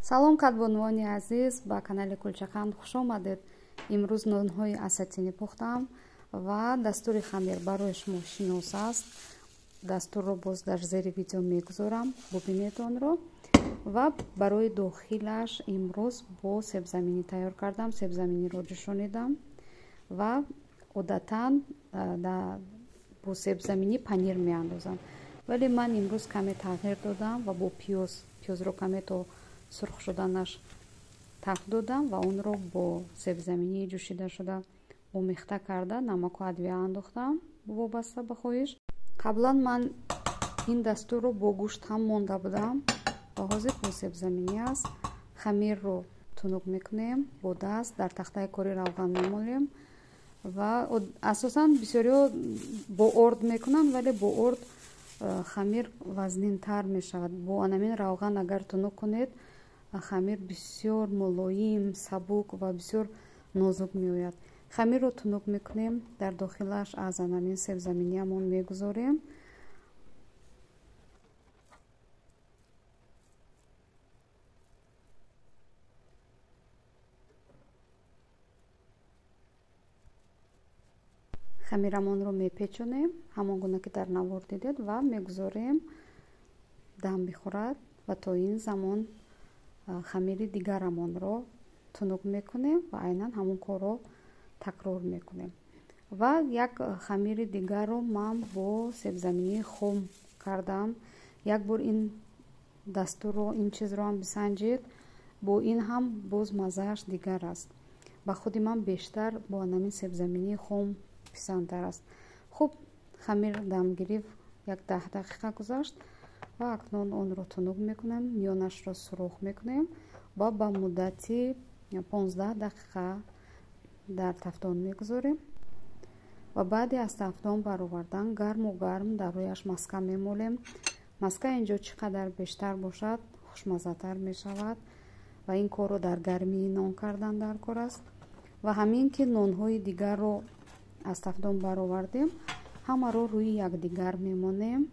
Салом кадбонувони азиз, ба канали Кулчақанд хуш омадед. Имрӯз нонҳои асатинӣ пухтам ва дастури хамир барои шумо шинос аст. Дастурро боз дар зери видео мегузорам, бубинед онро. Ва барои дохилаш имрӯз бо себзаминӣ тайёр кардам. Себзаминиро ҷӯшонидам ва одатан бо себзаминӣ панир меандозам, вале ман имрӯз каме тағйир додам ва бо пиёз, пиёзро каме то сурх шуданаш таф додам ва онро бо себзаминии ҷӯшидашуда омехта карда намаку адвия андохтам вобаста ба хоҳиш. Қаблан ман ин дастурро бо гӯшт ҳам монда будам ва ҳозир бо себзаминӣ аст. Хамирро тунук мекунем бо даст, дар тахтаи кори равған мемолем ва асосан бисёриҳо бо орд мекунанд, вале бо орд хамир вазнинтар мешавад. Бо анамин равған агар тунук кунед, хамир бисёр мулоим, сабук ва бисёр нозук меояд. Хамирро тунук мекунем, дар дохилаш аз анамин себзаминиамон мегузорем. Хамирамонро мепечонем, ҳамон гуна ки дар навор дидед, ва мегузорем дам бихӯрад ва то ин замон хамири дигарамонро тунук мекунем ва айнан ҳамон корро такрор мекунем. Ва як хамири дигарро ман бо себзаминии хом кардам. Як бор ин дастурро, ин чизро ҳам бисанҷед, бо ин ҳам боз маззааш дигар аст. Ба худи ман бештар бо анамин себзаминии хом писандтар аст. Хуб, хамир дам гирифт, як 10 дақиқа гузашт ва акнун онро тунук мекунем, миёнашро сурох мекунем ва ба муддати 15 дақиқа дар тафтон мегузорем ва баъди аз тафтон баровардан гарму гарм дар рӯяш маска мемолем. Маска инҷо чӣ қадар бештар бошад, хушмаззатар мешавад ва ин корро дар гармии нон кардан дар кор аст. Ва ҳамин ки нонҳои дигарро аз тафтон баровардем, ҳамаро рӯи якдигар мемонем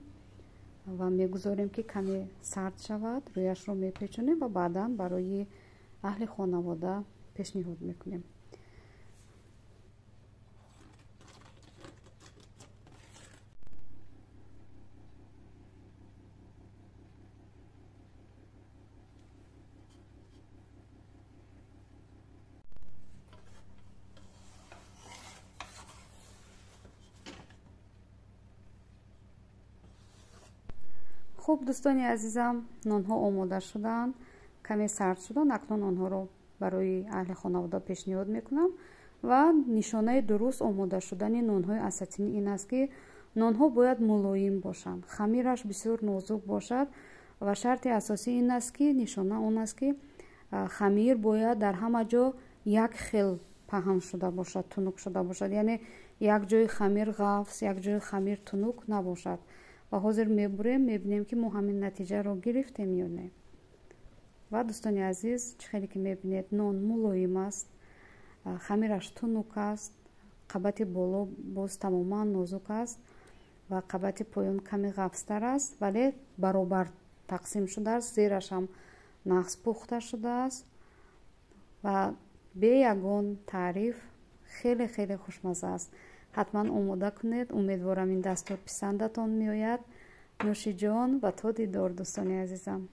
ва мегузорем ки каме сард шавад, рӯяшро мепечонем ва баъдан барои аҳли хонавода пешниҳод мекунем. Хуб, дӯстони азизам, нонҳо омода шуданд, каме сард шуданд. Акнун онҳоро барои аҳли хонавода пешниҳод мекунам ва нишонаи дуруст омода шудани нонҳои асатинӣ ин аст, ки нонҳо бояд мулоим бошанд, хамираш бисёр нозук бошад ва шарти асосӣ ин аст, ки нишона он аст, ки хамир бояд дар ҳама ҷо як хел паҳн шуда бошад, тунук шуда бошад, яъне як ҷои хамир ғафс, як ҷои хамир тунук набошад. Ва ҳозир мебурем, мебинем, ки мо ҳамин натиҷаро гирифтем ё не. Ва дӯстони азиз, чӣ хеле ки мебинед, нон мулоим аст, хамираш тунук аст, қабати боло боз тамоман нозук аст ва қабати поён каме ғафстар аст, вале баробар тақсим шудааст, зераш ҳам нағз пухта шудааст ва бе ягон таъриф хеле хеле хушмазза аст. Ҳатман омода кунед. Умедворам ин дастур писандатон меояд. Нӯшиҷон ва то дидор, дӯстони азизам.